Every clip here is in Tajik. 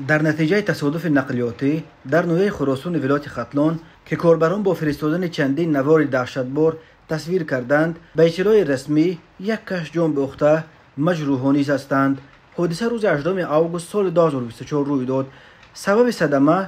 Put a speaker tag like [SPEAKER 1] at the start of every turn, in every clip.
[SPEAKER 1] Дар натиҷаи тасодуфи нақлиётӣ дар ноҳияи Хуросони вилояти Хатлон, ки корбарон бо фиристодани чандин навори даҳшатбор тасвир карданд, ба иттилои расмӣ як кас ҷон бохта, маҷрӯҳон низ ҳастанд. Ҳодиса рӯзи 8 август соли 2024 рӯй дод. Сабаби садама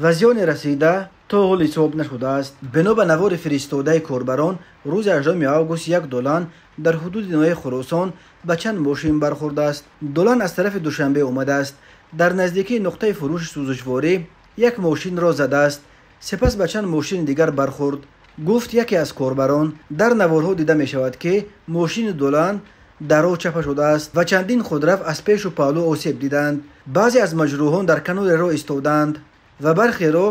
[SPEAKER 1] ва зиёни расида то ҳол ҳисоб нашудааст. Бино ба навори фиристодаи корбарон, рӯзи 8 август як долан дар ҳудуди ноҳияи Хуросон ба чанд мошин бархӯрдааст. Долан аз тарафи Душанбе омадааст. Дар наздикии нуқтаи фурӯши сӯзишворӣ як мошинро задааст, сипас ба чанд мошини дигар бархӯрд, гуфт яке аз корбарон. Дар наворҳо дида мешавад, ки мошини долан дар роҳ чапа шудааст ва чандин худрав аз пешу паҳлӯ осеб диданд. Баъзе аз маҷрӯҳон дар канори роҳ истодаанд ва бархеро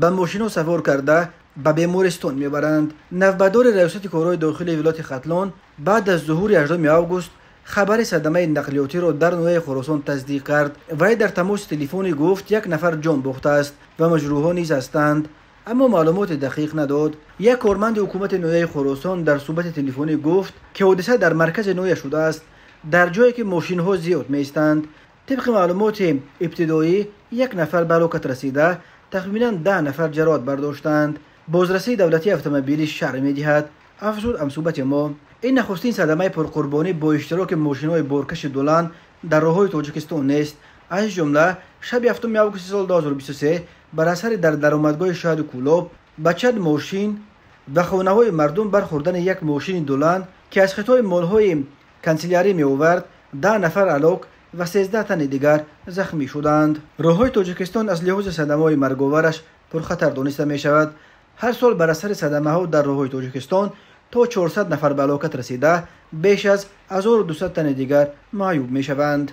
[SPEAKER 1] ба мошинҳо савор карда ба бемористон мебаранд. Навбатдори раёсати корҳои дохилии вилояти Хатлон баъд аз зуҳури 8 август хабари садамаи нақлиётиро дар ноҳияи Хуросон тасдиқ кард. Вай дар тамоси телефонӣ гуфт, як нафар ҷон бохтааст ва маҷрӯҳон низ ҳастанд, аммо маълумоти дақиқ надод. Як корманди ҳукумати ноҳияи Хуросон дар суҳбати телефонӣ гуфт, ки ҳодиса дар маркази ноҳия шудааст, дар ҷое ки мошинҳо зиёд меистанд. Тибқи маълумоти ибтидоӣ як нафар ба ҳалокат расида, тахминан 10 нафар ҷароҳат бардоштаанд. Бозрасии давлатии автомобилӣ шарҳ медиҳад, афзуд ҳамсӯҳбати мо. Ин нахустин садамаи пурқурбонӣ бо иштироки мошинҳои боркаши долан дар роҳҳои Тоҷикистон нест. Аз ҷумла шаби 7 августи соли 2023 бар асари дар даромадгоҳи шаҳри Кӯлоб ба чанд мошин ва хонаҳои мардум бархӯрдани як мошини долан, ки аз хитои молҳои канселярӣ меовард, 10 нафар ҳалок ва 13 тани дигар захмӣ шуданд. Роҳҳои Тоҷикистон аз лиҳози садамаҳои марговараш пурхатар дониста мешавад. Ҳар сол бар асари садамаҳо дар роҳҳои Тоҷикистон то 400 нафар ба ҳалокат расида, беш аз 1200 тани дигар маъюб мешаванд.